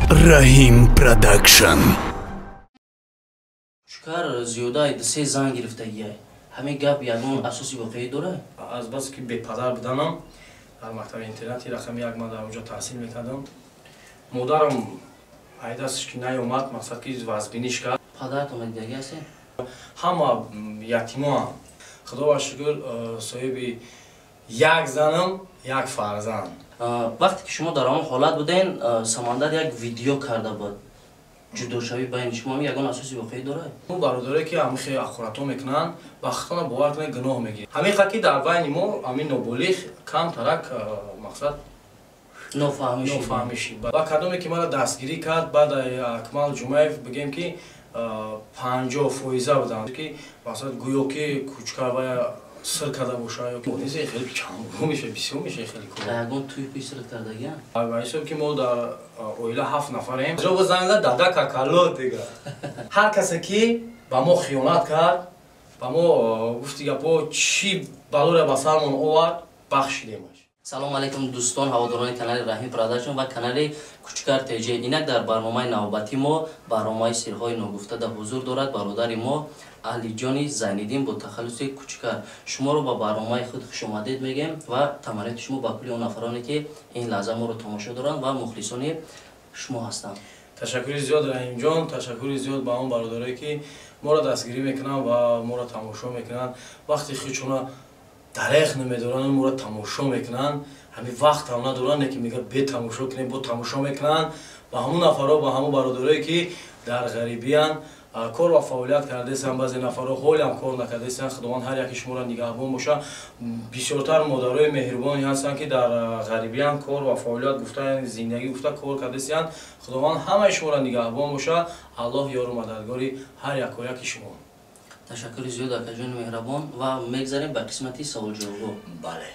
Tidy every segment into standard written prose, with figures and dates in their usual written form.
Раҳим Продакшн. Кучкар зиёдаи се зан гирифтагиай. Ҳамин гап ягон асоси воқеӣ дорад? Аз бас ки бепадар буданам, дар мактаби интернати рақами як ман дар онҷо таҳсил мекардам. Модарам айдастш ки наёмад, мақсад ки вазбиниш кард. Падаратон дидаги ҳастед? Ҳама ятимоам. Худо ба шукр, соҳиби як занам, як фарзанд. Вақте ки шумо дар он ҳолат буден, Самандар як видео карда буд. Ҷудошавӣ байни шумо ягон асоси воқеӣ дорад? Мо бародаре ки ҳамин хеле аққуратҳо мекунанд, вақтона бовар кунед, гуноҳ мегиранд. Ҳамин ки дар байни мо ҳамин ноболиғ камтарак, мақсад, нофаҳмишӣ. Ва кадоме ки маро дастгирӣ кард баъд Акмал Ҷумаев, бигем ки 50% буданд, ки мақсад гӯё ки Кучкар вая сир карда боша ё низе, хеле чанд меша, бисёр меша, хеле. Ягон туй пуй сир кардагиам? Ба ҳисоб ки мо дар оила ҳафт нафарем. Ҷо занг зад дада какало дига. Ҳар касе ки ба мо хиёнат кард, ба мо гуфти гапо, чӣ балоре ба сармон овард, бахшидемаш. Салом алейкум, дӯстон, ҳаводорони канали Раҳим Продакшн ва канали Кучкар ТЖ. Инак дар барномаи навбатӣ мо, барномаи Сирҳои ногуфта, дар ҳузур дорад бародари мо Алиҷони Зайниддин бо тахаллуси Кучкар. Шуморо ба барномаи худ хушомадед мегӯем ва таманниёти шумо ба кулли он нафароне, ки ин лаҳза моро тамошо доранд ва мухлисони шумо ҳастанд? Ташаккури зиёд, Раҳимҷон, ташаккури зиёд ба он бародарое, ки моро дастгирӣ мекунанд ва моро тамошо мекунанд. Вақти худшона дареғ намедоранд, моро тамошо мекунанд. Ҳамин вақтам надоранд, ки мега бе тамошо кунем, бо тамошо мекунанд. Ба ҳамун нафарҳо, ба ҳамун бародарое, ки дар ғарибиянд, кор ва фаъолият кардаистанд, баъзе нафарҳо ҳолиам кор накардаистанд, Худованд ҳар яки шуморо нигаҳбон боша. Бисёртар модарои меҳрубоне ҳастанд, ки дар ғарибиянд, кор ва фаъолият гуфта, зиндагӣ гуфта кор кардаистанд. Худованд ҳамаи шуморо нигаҳбон боша. Аллоҳ ёру мададгори ҳар яко яки шумо. Ташаккури зиёд, акаҷони меҳрабон, ва мегзарем ба қисмати саволҷавобҳо. Бале.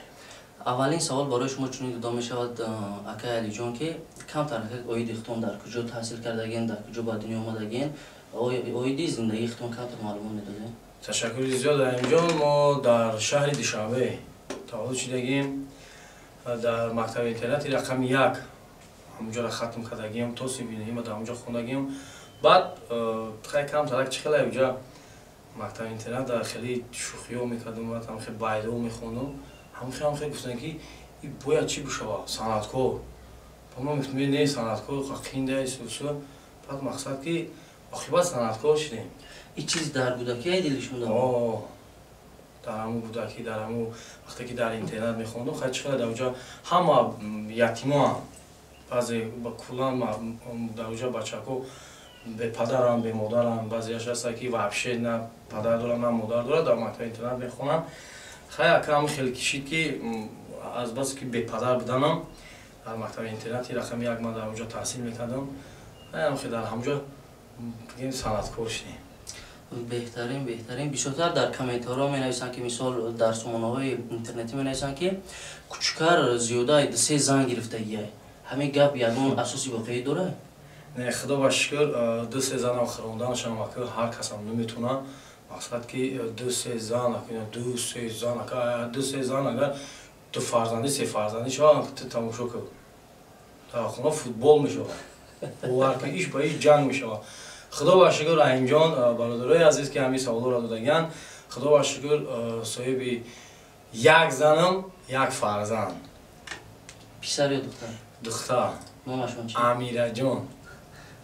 Аввалин савол барои шумо чунин дода мешавад, акаи Алиҷон, ки камтар оиди худтон, дар куҷо таҳсил кардагин, дар куҷо ба дунё омадагин, оиди зиндагии худтон камтар маълумот медодем. Ташаккури зиёд, Раҳимҷон. Мо дар шаҳри Душанбе таваллуд шудагим, дар мактаби интернати рақами як ҳамонҷоро хатм кардагим, то синфи дар ҳамонҷо хондагим. Баъд хай камтарак чӣ хеле уҷа мактаби интернат дар хеле шӯхиҳо мекардум, баъд ҳам хеле байдо мехондум. Ҳамхе гуфтанд, ки бояд чӣ бишава, санъаткор. Ба мо гуфтем, не, санъаткор қинда сусу. Баъд мақсад ки оқибат санъаткор шудем. Ин чиз дар кӯдакӣ дили шумо? Дар ҳамун кӯдакӣ, дар ҳамун вақте ки дар интернат мехондум. Хай чӣ хеле дар уҷа ҳама ятимоам, баъзе куллан дар уҷа бачако бепадарам, бемодарам, баъзеяш ҳаста, ки вообще на падар дорад, на модар дорад, дар мактаби интернат мехонанд. Хай акам хеле кишид, ки аз бас ки бепадар буданам, дар мактаби интернати рақами як ман дар онҷо таҳсил мекардам, хай дар ҳамонҷо бигем санъаткор шудем. Беҳтарин, беҳтарин. Бисёртар дар комментарҳо менависанд, ки мисол дар сомонаҳои интернетӣ менависанд, ки Кучкар зиёдаи се зан гирифтагиай. Ҳамин гап ягон асоси воқеӣ дорад? Не, худо ба шукр, ду се занам хӯронданашам ака ҳар касам наметавонад. Мақсад ки ду се зан, ду се зан, ду се зан агар ду фарзандӣ, се фарзандӣ шавад, ту тамошо кун, дар хона футбол мешавад, бовар ки иш ба иш ҷанг мешавад. Худо ба шукр, Раҳимҷон, бародарои азиз, ки ҳамин саволҳоро додагианд, худо ба шукр, соҳиби як занам, як фарзанд. Писар ё духтар? Духтар. Номашон чи? Амираҷон.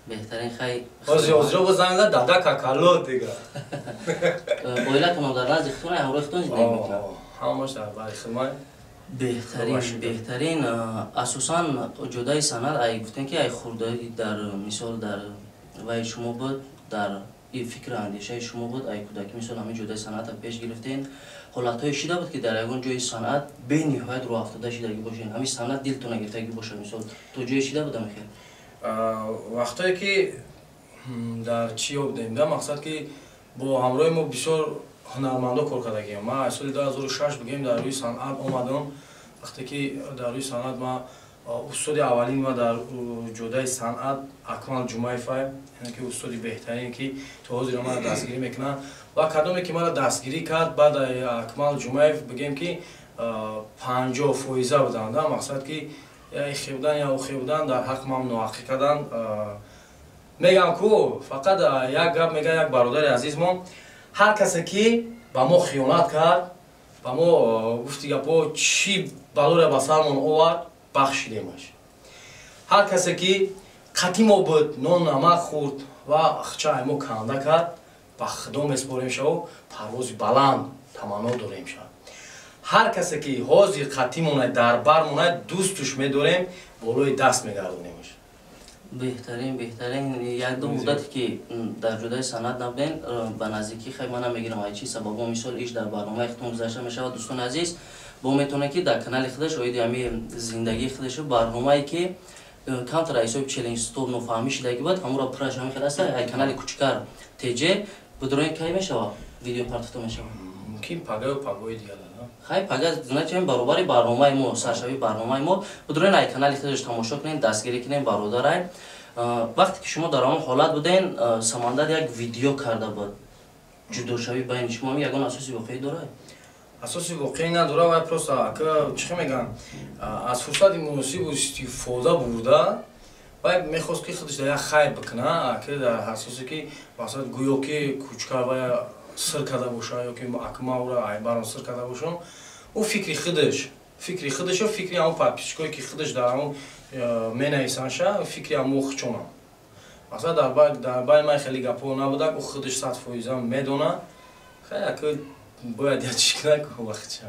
Беҳтарин, хай. Ҳозир бо занг зад дада какало дига. Оилатон дар назди худтон, ҳамроҳи худтон зиндагӣ мекунад? Ҳамаш дар бари хидмат. Беҳтарин, беҳтарин. Асосан ҷодаи санъат, ай гуфтем, ки ай хурдаи дар мисол дар вай шумо буд, дар фикру андешаи шумо буд, ай кӯдакӣ мисол ҳамин ҷодаи санъатро пеш гирифтен. Ҳолатҳое шида буд, ки дар ягон ҷои санъат бениҳоят роҳафтода шидагӣ бошед, ҳамин санъат дилтона гирифтагӣ бошад, мисол то ҷое шида буд ҳамин хел? Вақтое ки дар чӣ ёбдем да, мақсад ки бо ҳамроҳи мо бисёр ҳунармандо кор кардагиам. Ман аз соли 2006 бигем дар рӯи санъат омадам. Вақте ки дар рӯи санъат ма, устоди аввалин ма дар ҷодаи санъат Акмал Ҷумаевай, яъне ки устоди беҳтарин, ки то ҳозир мара дастгирӣ мекунад. Ва кадоме ки мара дастгирӣ кард баъд Акмал Ҷумаев, бигем ки 50% буданд да, мақсад ки Я хебдан, я хебдан, дар ҳақ мам ноҳақӣ кардан. Мегам ку, фақат як гап мега як бародари азизмон, ҳар касе ки ба мо хиёнат кард, ба мо гуфти гапо чӣ балоре ба сармон овард, бахшидемаш. Ҳар касе ки қатъи мо буд, нон намак хӯрд ва хчаи мо канда кард, ба худо меспорем шав, парвози баланд таманно дорем шав. Ҳар касе ки ҳозир қатъи монай, дар бар монай, дӯстуш медорем, болои даст мегардонемаш. Беҳтарин, беҳтарин. Як ду муддате ки дар ҷодаи санъат набудем, ба наздикӣ хай ман намегирам ай чи сабабо, мисол иш дар барномаи худтон гузашта мешавад. Дӯстони азиз, бо метавонед ки дар канали худаш оиди ҳами зиндагии худашу барномае ки камтар ҳисоби челлендж стоп нофаҳмӣ шидаги буд, ҳамуро пурраш ҳамин хел аста ай канали Кучкар ТЖ бидуроен. Кай мешавад видео партофта мешавад? Мумкин пагаю пагои дигар. Хай пага, значит, баробари барномаи мо, саршави барномаи мо бидуроен, ай канали худаш тамошо кунед, дастгирӣ кунед бародарай. Вақте ки шумо дар ҳамон ҳолат буден, Самандар як видео карда буд, ҷудошавӣ байни шумо ягон асоси воқеӣ дорад? Асоси воқеӣ надорад, вай просто ака чӣ мегӯям, аз фурсати муносибу истифода бурда, вай мехост ки худаш дар як хайр бикуна, ака дар асосе ки масалан гӯё ки Кучкар вай сир карда боша ё ки ака ман ӯро айбарам сир карда бошам. Ӯ фикри худаш, фикри худашу фикри ҳамон подписчикое ки худаш дар ҳамон менависанша, фикри ҳамон хучонам. Масалан дар байни ман хеле гапҳо набудак, ӯ худаш 100% медона. Хай ака бояд як чӣ кунад ку вақтча.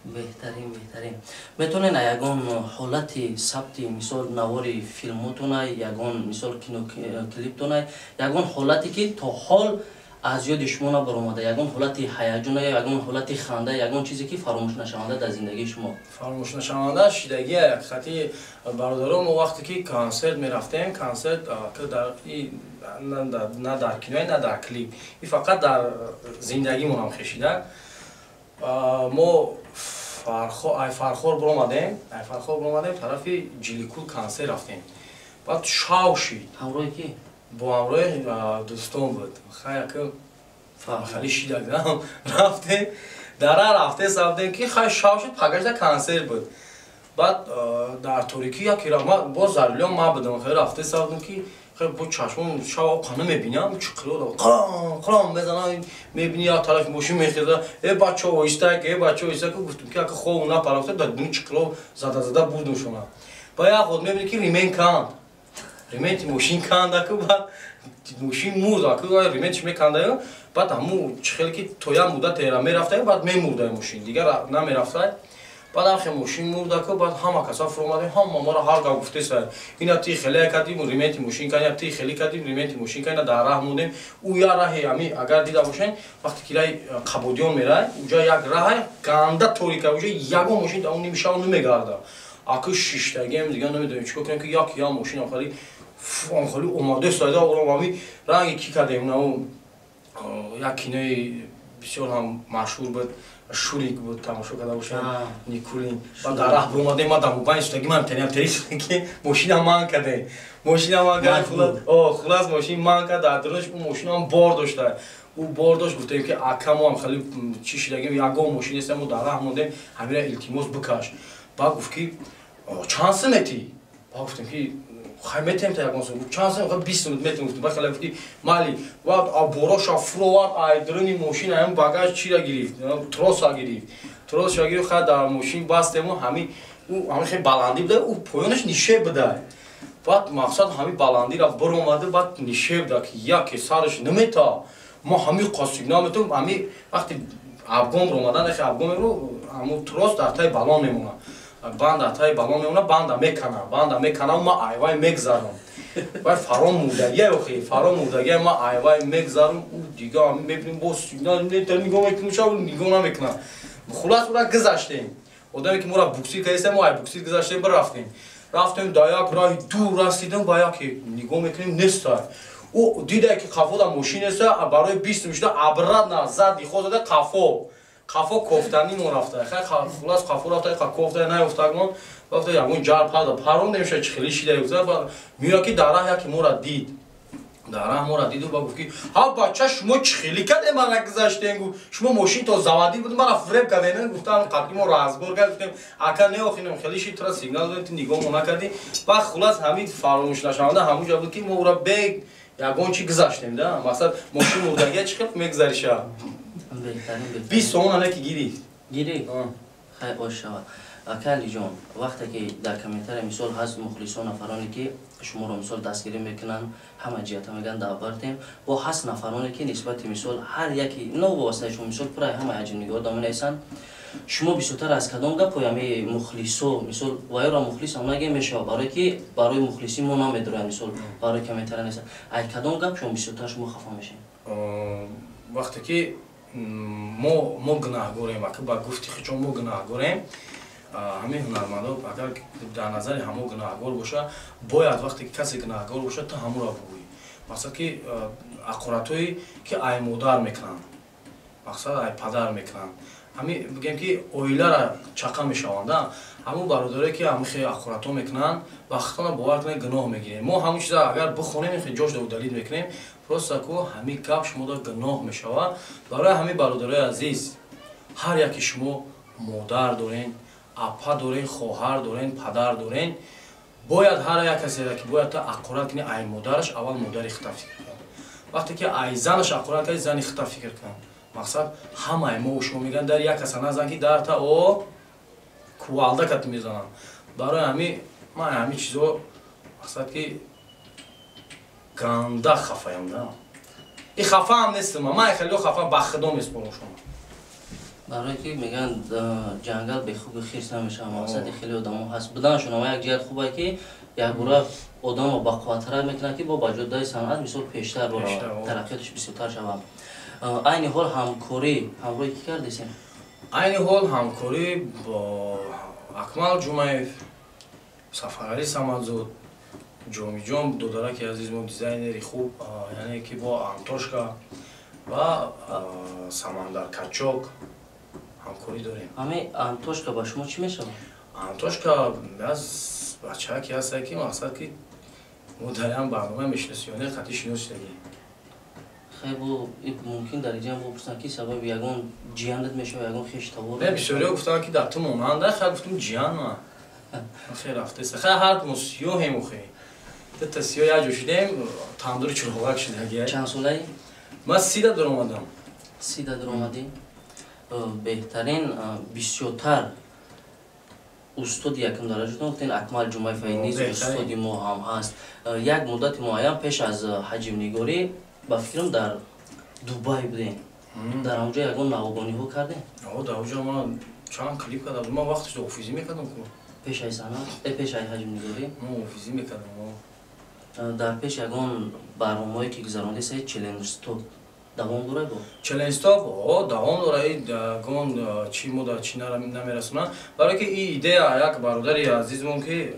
Беҳтарин, беҳтарин. Метавонед ягон ҳолати сабти, мисол, навори филмотона, ягон мисол киноклиптона, ягон ҳолате ки то ҳол аз ёди шумо набаромада, ягон ҳолати ҳаяҷона, ягон ҳолати ханда, ягон чизе ки фаромӯшнашаванда дар зиндагии шумо? Фаромӯшнашаванда шидагия ҳақиқати бародаро, мо вақте ки консерт мерафтем, консерт на дар киное, на дар клип, и фақат дар зиндагимонам хешида. Мо ай Фархор биромадем, ай Фархор биромадем, тарафи Ҷиликул консерт рафтем. Баъд шав шид. Ҳамроҳи ки? Бо ҳамроҳи дӯстон буд. Хай ака хали шидак рафтем, дара рафте сабдем ки хай шав шид, пагашда консерт буд. Баъд дар торикӣ яке боз зарилён ма будам, хай рафте сабдем ки хай бо чашмом шав қана мебинам, чиқиро қирон қирон мезанам, мебини як тарафи мошин мехеза, э бачо оҳиста, э бачо оҳиста. Гуфтум ки ака хов напарафта, дар дуни чиқиро зада зада бурдум шона. Ба як ход мебини ки ремень канд, ременти мошин кандаку, баъд мошин мурд, аку рементиш мекандаю, баъд ҳаму чихеле ки то як муддат эра мерафтаю, баъд мемурдаю мошин, дигар намерафтай. Баъд ҳамхе мошин мурдаку, баъд ҳама каса фуромадем, ҳама моро ҳар гап гуфтеса, ина ти хеле кардим, ременти мошин кардим, ти хеле кардим, ременти мошин кардим, дар раҳ мондем. Ӯ як раҳе ами агар дида бошен, вақте ки раи Қабодиён мерай, уҷа як раҳе ганда торика, уҷа ягон мошин дар он ними шав намегарда. Аку шиштагием, дигар намедонем чикор кунем, ки як як мошин охари хали омода сайда ором ами ранги ки кардем, на як кинои бисёр ҳам машҳур буд, Шурик буд, тамошо карда бошам, Никулин. Баъд дар раҳ биромадем, ман дар мобайн шудаги, ман таням тери ки мошина ман кардем, мошина ман кард, хулас мошин ман кард, дар дурунаш ӯ мошинам бор дошта, ӯ бор дошт. Гуфтем ки ака мо ҳам хеле чӣ шидагим, ягон мошин нест, мо дар раҳ мондем, ҳамира илтимос бикаш. Баъд гуфт ки чанд сум метӣ? Баъд гуфтем ки хай метем та ягон сум, чанд сум? Хай 20 сум метем, гуфтем. Баъд хеле гуфт ки майли. Баъд бороша фуровард, ай дуруни мошин ҳамин багаж чира гирифт, троса гирифт, троса гирифт, хай дар мошин бастему, ҳамин ӯ ҳамин хеле баландӣ буда, ӯ поёнаш нишеб буда. Баъд мақсад ҳамин баландира биромада, баъд нишеб да ки яке сараш намета, мо ҳамин қосигнал метум, ҳамин вақти абгон ромадан, эхе абгон меро, ҳамун трос дар таи балон мемонад, банд дар таи балон мемонад, банда мекана, банда мекана, ма айвай мегзарам, вай фарон мурдагия, охи фарон мурдагия, ма айвай мегзарам, ӯ дига ҳамин мебинем, боз сигнал нигоҳ мекунем, шав нигоҳ намекунам. Хулас ура гузаштем, одаме ки моро буксир кардем, мо ай буксир гузаштем, бирафтем, рафтем, дар як раҳи дур расидем, ба яке нигоҳ мекунем, нестай. Ӯ дида ки қафода мошин неста, барои 20 шуда обратно зади ход зада, қафо қафо кофтани мо рафта. Хай хулас қафо рафта, ха кофта наёфтагмон, вақте ягон ҷар пада парондем, ша чихели шида ёфта, меояд ки дар раҳ яке моро дид. Дар раҳ моро диду ба гуфт ки ҳа бача, шумо чӣ хелӣ кардем, мана гузаштем, гуфт, шумо мошин то заводӣ буд, мана фиреб кардем. Гуфтам, қатъи мо разбор кард, гуфтем, ака, не, охинам хеле ши, тура сигнал додем, ту нигоҳмо накардӣ. Ба хулас, ҳамин фаромӯш нашаванда ҳамунҷа буд, ки мо ӯра бег ягон чи гузаштем да. Мақсад, мошин мурдагия чӣ хел мегузариша? 20 сомон ане ки гирифт. Гирифт, хай, ош шавад. Ака Алиҷон, вақте ки дар комментария, мисол, ҳаст мухлисон, нафароне ки шуморо, мисол, дастгирӣ мекунанд, ҳама ҷиҳата мегӯянд, давбартем, бо ҳаст нафароне ки нисбати, мисол, ҳар яки новобастаи шумо, мисол, пурраи ҳама ҳаҷмнигор менависанд. Шумо бисёртар аз кадом гапҳои ҳами мухлисо, мисол, ваёро мухлисам нагем мешавад, барое ки барои мухлисӣ мо намедорем, мисол, барои комментария нест, ай кадом гап шумо бисёртар шумо хафа мешавед? Вақте ки мо гунаҳгорем, ака, ба гуфти хичон мо гунаҳгорем, ҳамин ҳунармандо агар дар назари ҳамо гунаҳгор боша, бояд вақте ки касе гунаҳгор боша, ту ҳамуро бугӯӣ. Мақсад ки ақоратҳое ки ай модар мекунанд, мақсад, ай падар мекунанд, ҳами бигем ки оилара чақа мешаванд. Ҳамун бародарое ки ҳами хеле ақоратҳо мекунанд, вақтона бовар кунед, гуноҳ мегирем. Мо ҳамун чиза агар бихонем, хе ҷош удалить мекунем. Просто ку ҳамин гап шумода гуноҳ мешавад. Барои ҳамин, бародарои азиз, ҳар яке шумо модар дорен, апа дорен, хоҳар дорен, падар дорен, бояд ҳар як касе ки бояд та ақорат кунӣ, ай модараш аввал модари хита фикр кун. Вақте ки ай занаш ақорат кардӣ, зани хита фикр кун. Мақсад, ҳамаи мо шумо мегӯянд, дар як каса назан, ки дарта о кувалда кат мезананд. Барои ҳами ман ҳами чизо, мақсад, ки ганда хафаям да. И хафаам нестам, ман хеле хафа, ба худо меспорам шумо. Барое ки мегӯянд, ҷангал бехуби хирс намешавад. Мақсади хеле одамо ҳаст буданашон, ама як ҷиҳат хубе, ки якбора одамро бақувваттарак мекунад, ки бо ба ҷодаи санъат, мисол, пештар тараққиёташ бисёртар шавад. Айни ҳол ҳамкорӣ ҳамроҳи кӣ кардесем? Айни ҳол ҳамкорӣ бо Акмал Ҷумаев, Сафаралӣ Самадзод, Ҷомиҷон, додараки азиз мо, дизайнери хуб, яъне ки бо Антошка ва Самандар Качок ҳамкорӣ дорем. Ҳами Антошка ба шумо чӣ мешавад? Антошка аз бачаке ҳаста, ки мақсад, ки мо дар ям барнома мешиносиёне, қатъи шиносидагӣ. Хай, бо мумкин дар иҷа бопурсанд, ки сабаби ягон ҷиянат мешавад, ягон хештавор? Не, бисёриҳо гуфтанд, ки дар ту монанда. Хай, гуфтум, ҷиян ма хе рафтеса. Хай, ҳар мо сиёҳем, охе дута сиёҳ як ҷо шудем, тандури чурғоғак шудаги. Чанд солаи? Ман 30-да дуромадам. 30-да дуромадӣ, беҳтарин. Бисёртар устоди якум дараҷатон гуфтен Акмал Ҷумаев низ устоди мо ҳам ҳаст. Як муддати муайян пеш аз ҳаҷмнигорӣ, ба фикрам, дар Дубай будем. Дар ҳамҷо ягон навогониҳо кардем? Дар ҳамҷо ман чанд клип кардам. Ман вақташ офизӣ мекардам ку. Пешаи санъат, пешаи ҳаҷмнигорӣ? Ман офизӣ мекардам. Дар пеш ягон барномаое ки гузарондеса, челлендж стоп давом дорад бо? Челлендж стоп давом дорад. Гон чи мо дар чи намерасонад, барое ки ин идея як бародари азизмон, ки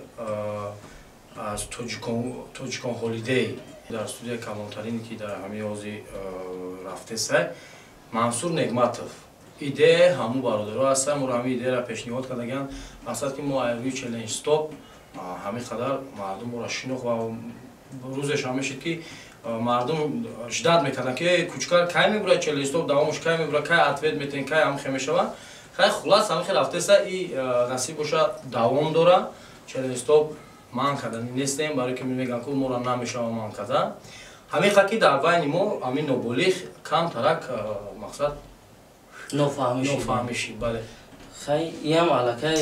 аз Тоҷикон Холидей, дар студияи калонтарине, ки дар ҳамин ҳозир рафтеса, Мансур Негматов, идея ҳамун бародаро ҳастанд. Моро ҳамин идеяро пешниҳод кардагианд. Мақсад, ки мо рӯи челлендж стоп ҳамин қадар мардум моро шинохт ва рӯзеш ҳам мешид, ки мардум ждать мекарданд, ки Кучкар кай мебурад, челлендж стоп давомаш кай мебурад, кай ответ метен, кай ҳамхе мешавад. Хай, хулас, ҳамхе рафтеса и насиб боша, давом дора. Челлендж стоп ман кардани нестем, барое ки мегӯям, ку моро намешава ман карда. Ҳамин қа ки дар байни мо ҳамин ноболиғ камтарак, мақсад, нофаҳмиши, бале. Хай, иам аллакай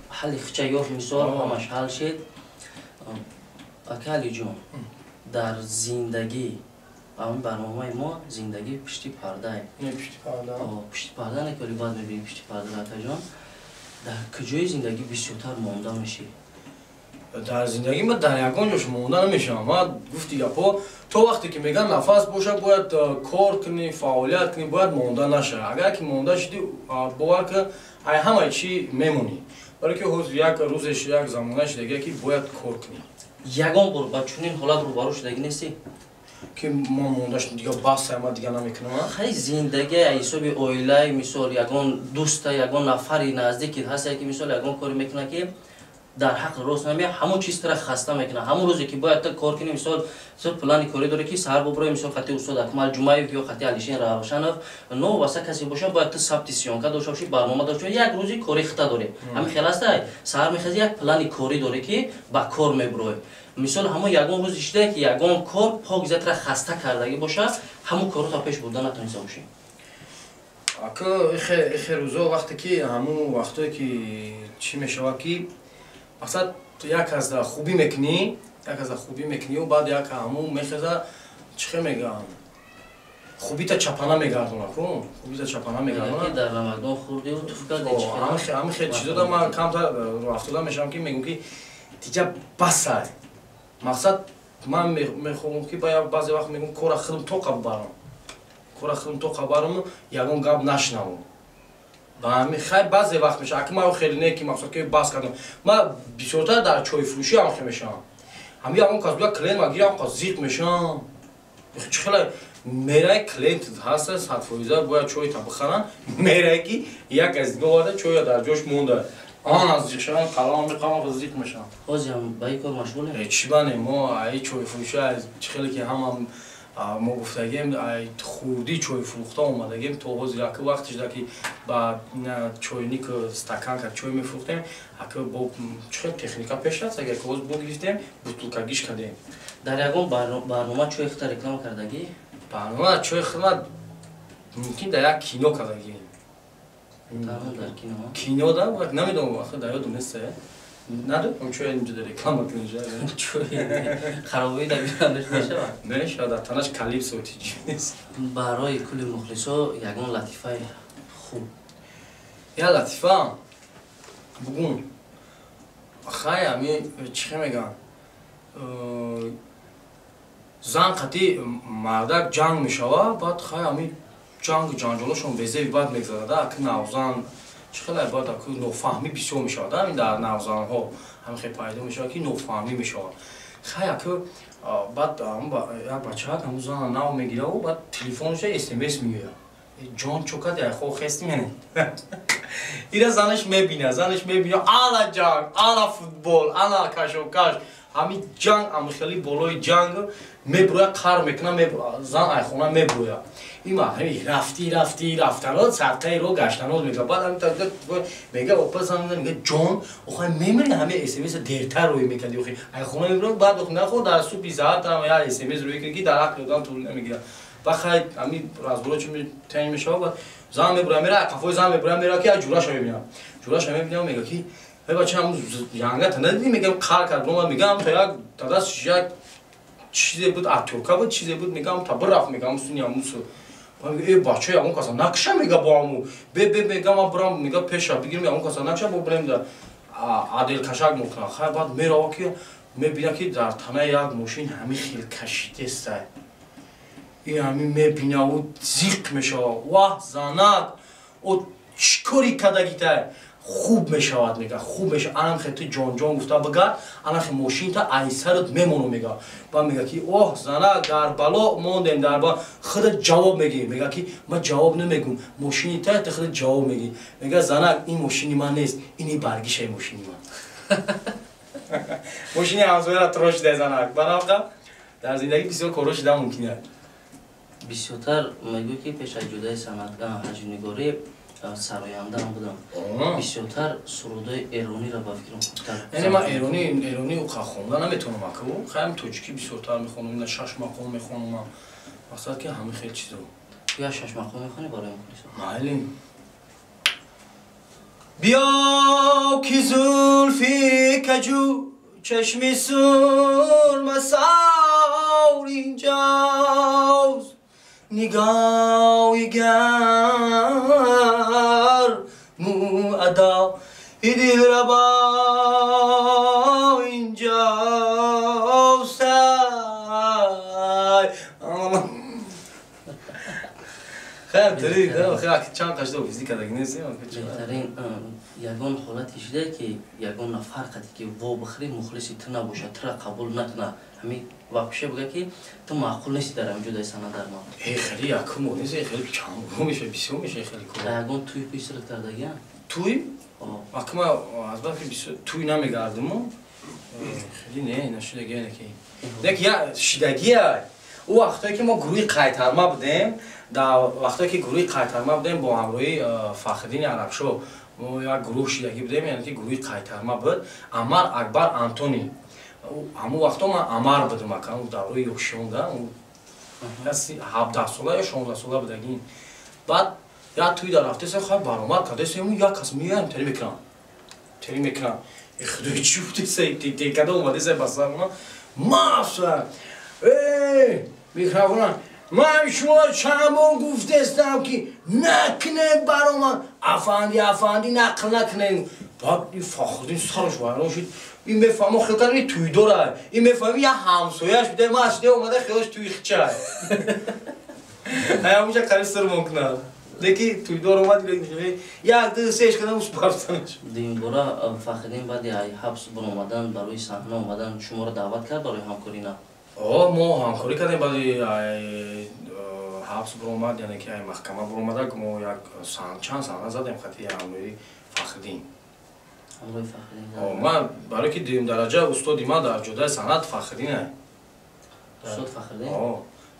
ҳалли хича ёфт, мисол, ҳамаш ҳал шид. Ака Алиҷон, дар зиндагӣ, ҳамин барномаи мо «Зиндагӣ пишти пардае», пишти парда не, ки баъд мебинем пишти парда. Акаҷон, дар куҷои зиндагӣ бисёртар монда мешӣ? Дар зиндагӣ ма дар ягон ҷош монда намешавам. Ма гуфти гапҳо, то вақте ки мегӯянд нафас боша, бояд кор кунӣ, фаъолият кунӣ, бояд монда нашавӣ. Агар ки монда шудӣ, бовар кун, ай ҳамаи чӣ мемонӣ, барое ки ҳозир як рӯзеш, як замона шудагия, ки бояд кор кунӣ. Ягон бор ба чунин ҳолат рӯбарӯ шудагӣ нестӣ? Ки ма монда шудам, дига бас, ма дига намекунам? Хай, зиндагӣ ҳисоби оилаи, мисол, ягон дӯста, ягон нафари наздики ҳаста, ки, мисол, ягон коре мекунад, ки Дар ҳақ рост намеяд, ҳамон чиз тара хаста мекунад. Ҳамон рӯзе ки бояд ту кор кунӣ, мисол, ту плани корӣ дорӣ, ки саҳар бубурӣ, мисол, хати устод Акмал Ҷумаев ё хати Алишин Равшанов, новобаста касе боша, бояд ту сабти съёмка дошта бошӣ, барнома дошта бошӣ, як рӯзи кори хита дорӣ. Ҳамин хел аста, саҳар мехезӣ, як плани корӣ дорӣ, ки ба кор мебуроӣ. Мисол, ҳамон ягон рӯзи шидае, ки ягон кор пок зиятра хаста кардагӣ боша, ҳамон корро та пеш бурда натониста бошӣ? Ака, ихе рӯзо, вақте ки ҳамун вақтое ки чӣ мешавад, ки мақсад, як аз хубӣ мекунӣ, як аз хубӣ мекунию, баъд як ҳамун мехеза, чӣ хел мегӯям, хубита чапана мегардона ку, хубита чапана мегардона. Дар намакдон хӯрдиу туф кардӣ. Ҳамин хел чизода ман камтар рафтода мешавам, ки мегӯм, ки дига басай. Мақсад, ман мехоҳам, ки баъзе вақт мегӯм, кора худам тоқа бубарам, кора худам тоқа барам, ягон гап нашнавам. Ба ҳамин хай, баъзе вақт мешавад. Аки ман хеле не, ки мақсад, ки бас кардам. Ман бисёртар дар чойфурӯшӣ ҳам хел мешавам. Ҳамин ягон кас бия, клиент ма гирам, қас зиқ мешавам. Чӣ хела мерай, клиент ҳаста, 100% бояд чойта бихаранд, мерай, ки як аз дига оварда, чоя дар ҷош монда, он аз зиқ шавам, қалам меқавам, зиқ мешавам. Ҳозирам ба ин кор машғулем? Чӣ бане, мо аи чойфурӯшӣ, чӣ хеле ки ҳама мо гуфтагем, хурдӣ чой фурӯхта омадагем то ҳозир. Аки вақте шуда, ки ба чойник, стаканка чой мефурӯхтем, аки бо чӣ хел техника пеш рафт, агар ки ҳозир бо гирифтем, бутулкагиш кардем. Дар ягон барнома чои худта реклама кардагӣ? Барнома чои худма мумкин дар як кино кардагӣ. Дар кино? Кино да, намедонам, ахир дар ёдум нест. Надо, чой инҷо реклама кунӣ. Чой харобии дар бинандаш мешавад? Не, шояд дар танаш калипсо тиҷи нест. Барои кулли мухлисо ягон латифаи хуб. Я латифа бугун, хай, ами чӣ хел мегӯям, зан қати мардак ҷанг мешавад. Баъд хай, ами ҷангу ҷанҷолошон безеби бад мегзарад. Аки навзан чӣ хеле баъд аку нофаҳмӣ бисёр мешавад. Ҳамин дар навзанҳо ҳамин хел пайдо мешавад, ки нофаҳмӣ мешавад. Хай, аку баъд як бачаак ҳамун зана нав мегираву, баъд телефонша смс меояд: «Ҷон, чо кади, айхо хести мене?» Ира занаш мебина, занаш мебина, ала ҷанг, ала футбол, ала кашокаш, ҳамин ҷанг, ҳамин хели болои ҷанг мебуроя, қар мекуна, зан айхона мебуроя. Има рафти, рафти, рафтанот, садқаи ро гаштанот мега. Баъд ҳамин мега, опа, зан мега: «Ҷон, охай мемири, ҳамин смс дертар рӯй мекарди, охи айхона мебуроя, баъд нахо дар субҳи саатам я смс рӯй кунӣ, ки дар ақли одам тӯл намегирад». Баъд хай, ҳамин разборо чи таъин мешавад. Баъд зан мебуроя, мера қафои зан мебуроя, мера, ки ҷураша мебинам, ҷураша мебинам, мега, ки: «Эй бача, ҳамун янгата надидӣ?» Мегам, қар кард, омад, мегам, то як дадаш як чизе буд, атюрка буд, чизе буд, мегам, та бирафт, мегам, суни ҳамун. Э, бача, ягон каса накша, мега, бо ҳаму бе бе, мега, ман бирам, мега, пеша бигирем, ягон каса накша, бо бирем да аделкашак мекунам. Хай, баъд мерава, ки мебина, ки дар танаи як мошин ҳамин хел кашидестай. И ҳамин мебинаву зиқ мешавад: «Ваҳ, занак, о чӣ кори кардагитай?» «Хуб мешавад», мега, «хуб мешавад. Анам хе ту ҷонҷон гуфта бигард, анам хе мошинта айсарат мемону», мега. Баъд мега, ки: «Оҳ, занак, дар бало мондем, дар бало. Худат ҷавоб мегӣ». Мега, ки: «Ман ҷавоб намегӯм, мошини та, ту худат ҷавоб мегӣ». Мега: «Занак, ин мошини ман нест, ини баргишаи мошини ман, мошини ҳамсояра трош шуда». Занак, банавқа дар зиндагӣ бисёр корҳо шуда мумкин аст. Бисёртар мегӯй, ки пеш аз ҷудаи санъат ҳаҷвнигорӣ сарояндаам будам. Бисёртар сурудои эрониро, ба фикрам, хубтар. Яъне ман эронӣ хонда наметавонам, аку. Хаям тоҷикӣ бисёртар мехонам, ина шаш мақом мехонам, мақсад, ки ҳамин хел чизо. Я шаш мақом мехонӣ барои мухлисон? Майли. Биё, ки зулфи каҷу чашми сурмасор инҷост, нигоҳи гарму адои дилрабо инҷост. Хеле хеле чанд қашда офиси кардагӣ нест. Беҳтарин. Ягон ҳолате шуда, ки ягон нафар қате ки во бихӯрӣ, мухлиси ту набошад, тура қабул накунад, ҳамин вообще буга, ки ту маъқул нести дар ҳамин ҷудаи санъат дар маврид? Э, хеле якум нест, хеле чанд меша, бисёр меша, хеле. Ягон тӯй писрат кардагиам? Тӯй? Акма аз баъд ки туй намегардиму хеле не нашидагия неки. Нек я шидагия. Ӯ вақтое ки мо гурӯҳи қайтарма будем, дар вақтое ки гурӯҳи қайтарма будем бо ҳамроҳи Фахриддини Арабшо мо як гурӯҳ шидагӣ будем, яъне ки гурӯҳи қайтарма буд. Амар Акбар Антони. Ҳамун вақто ман Амар будам, ака, давраи ёшонда, 17 сола ё 16 сола будагин. Баъд як туй дар рафтеса хай баромад кардесему як кас меоям тери мекунам. Тери мекунам. Худои чӣ будеса текада омадеса ба сарма. Мафса. Эй, микрофона. Ман шумо чанд бор гуфтестам ки накунем баромад. Афанди, афанди нақл накунем. Баъд ин Фахриддин сараш вайрон шуд. Ин мефаҳмо хел кардам ин туйдора. Ин мефаҳми як ҳамсояш буда, ман ашде омада хелаш туй хича. Ҳамуша қариб сирмон кунад. Леки туйдор омад, як ду сеш кардам успартанаш. Дуюмбора Фахриддин баъди ҳабс баромадан барои саҳна омадан шуморо даъват кард барои ҳамкорӣ на? Мо ҳамкорӣ кардем баъди ҳабс баромад, яъне ки маҳкама баромада мо як чанд саҳна задем хати ҳамроҳи Фахриддин. Ҳамроҳи Фахриддин. Ман барои ки дуюм дараҷа устоди ман дар ҷодаи санъат Фахриддин. Устод Фахриддин?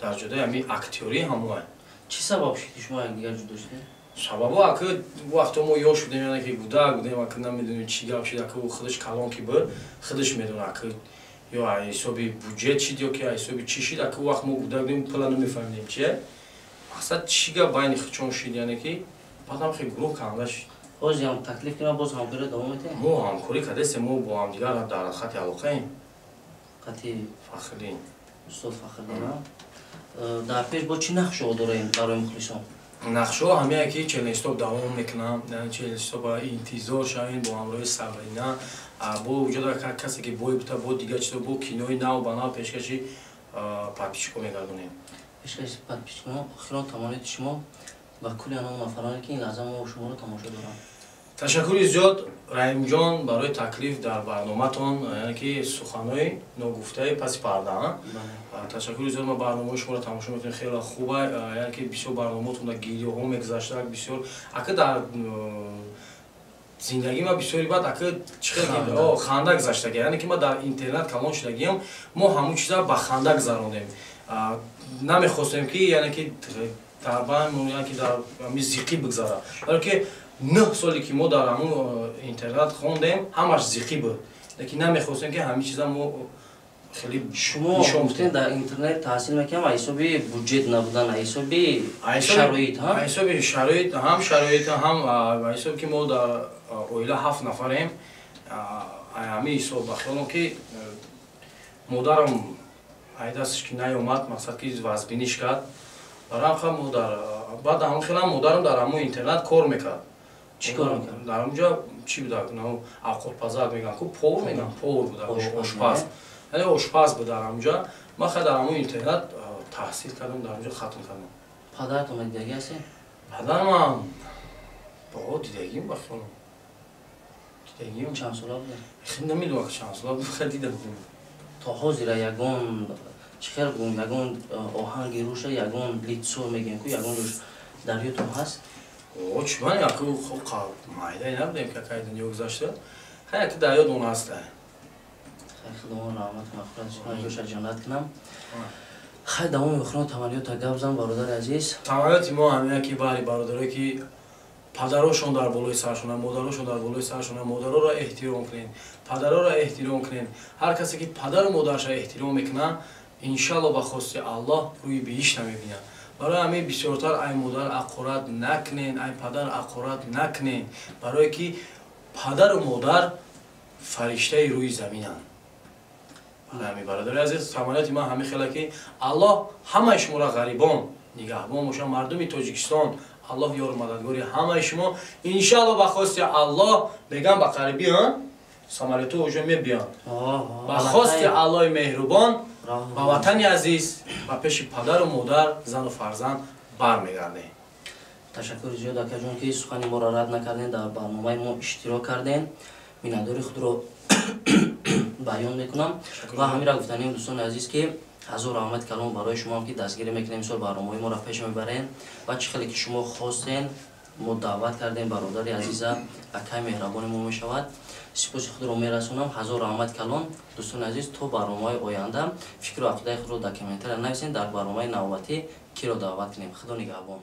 Дар ҷодаи ҳамин актёрӣ ҳамоа. Чӣ сабаб шуд ки шумо якдигар ҷудо шудед? Сабабо аки вақто мо ёш будем, яъне ки гудак будем, аки намедонем чӣ гап шуд, аки худаш калон ки буд, худаш медонад аки ё ҳисоби буҷет шид ё ки ҳисоби чӣ шид, аки вақт мо гудак будем, пула намефаҳмидем чие. Мақсад чӣ гап байни худшон шид, яъне ки баъдам хеле гурӯҳ канда шид. Ҳозир таклиф кунам, боз ҳамкорӣ давом медиҳем? Мо ҳамкорӣ кардастем, мо бо ҳамдигар дар хати алоқаем. Хати Фахриддин. Устод Фахриддин. Дар пеш бо чӣ нақшаҳо дорем барои мухлисон? Нақшаҳо ҳамяе ки челленҷстоп давом мекунам, челленҷстоп интизор шавем бо ҳамроҳи Сабрина, бо вуҷуда касе ки бой бута, бо дигар чизо, бо кинои нав ба нав пешкаши подписчико мегардонем. Пешкаши подписчико. Охирон тамониёти шумо ба кулли ан он нафароне ки ин лаҳза мо шуморо тамошо доранд. Ташаккури зиёд Раҳимҷон барои таклиф дар барноматон, яъне ки суханҳои ногуфтаи паси парда. Ташаккури зиёд, ма барномаи шуморо тамошо мекунем, хеле хуба, яъне ки бисёр барномаотон дар гирёҳо мегузашта, бисёр ака дар зиндагии ма бисёри баъд ака чӣ хел ханда гузаштага, яъне ки ма дар интернат калон шудагиам, мо ҳамун чиза ба ханда гузаронем. Намехостем ки яъне ки дар байн, яъне ки дар ҳамин зиқӣ бигзара. Барои ки 9 соли ки мо дар ҳамун интернат хондем, ҳамаш зиқӣ буд. Лекин намехостем ки ҳамин чиза мо хеле шумо гуфтем дар интернет таҳсил мекунам, ҳисоби буҷет набудан, ҳисоби шароит, ҳа? Ҳисоби шароит, ҳам шароит, ҳам ҳисоби ки мо дар оила 7 нафарем, ҳамин ҳисоб ба хиёлам ки модарам айдастш ки наёмад, мақсад ки вазбиниш кард. Барои ҳам мо дар баъд ҳамон хелам модарам дар ҳамон интернат кор мекард. Чӣ кор мекард? Дар онҷо чӣ буда? Авқотпазак мегӯям, ку повар мегӯям, повар буда, ошпаз. Яъне ошпаз буд дар онҷо. Ман хай дар ҳамон интернат таҳсил кардам, дар онҷо хатм кардам. Падаратон дидагӣ ҳастед? Падарам бо дидагим ба хиёлам. Дидагим. Чанд сола буд? Хеле намедонам чанд сола буд, хай дида будем. То ҳозира ягон чӣ хел гум, ягон оҳанги руша, ягон лицо мегӯем ку, ягон ҷош дар ёдтон ҳаст? Чӣ ман яку майдае набудем ки акай дунё гузашта. Хай яку дар ёд он ҳаста. Хай худованд раҳмат мағфират кунад, ҷоша ҷаннат кунам. Хай давоми охирон таманниёта гап зан бародари азиз. Таманниёти мо ҳамина ки баҳри бародарое ки падарошон дар болои саршона, модарошон дар болои саршона, модароро эҳтиром кунед, падароро эҳтиром кунед. Ҳар касе ки падару модараша эҳтиром мекунад, иншалло ба хости Аллоҳ рӯи биҳишта мебинад. Барои ҳамин бисёртар ай модар ақорат накунед, ай падар ақорат накунед, барое ки падару модар фариштаи рӯи заминанд. Барои ҳамин бародари азиз, таманниёти ман ҳамин хела ки Аллоҳ ҳамаи шуморо ғарибон нигаҳбон бошад, мардуми Тоҷикистон Аллоҳ ёру мададгори ҳамаи шумо. Иншалло ба хости Аллоҳ мегам ба қарибӣ самолётҳо уже мебиёнд. Ба хости Аллоҳи меҳрубон ба ватани азиз, ба пеши падару модар, зану фарзанд бармегардем. Ташаккури зиёд акаҷон ки сухани моро рад накардем, дар барномаи мо иштирок кардем. Миннатдори худро баён мекунам ва ҳаминро гуфтанем дӯстони азиз ки ҳазор раҳмати калом барои шумоам ки дастгирӣ мекунем, мисол барномаҳои моро пеш мебарем ва чӣ хеле ки шумо хостен Мо даъват кардем бародари азиза, акай меҳрабони мо мешавад. Сипоси худро мерасонам, ҳазор раҳмат калон. Дӯстони азиз, то барномаи оянда фикру ақидаи худро дар комментария нависед, дар барномаи навбатӣ киро даъват кунем. Худо нигаҳбон.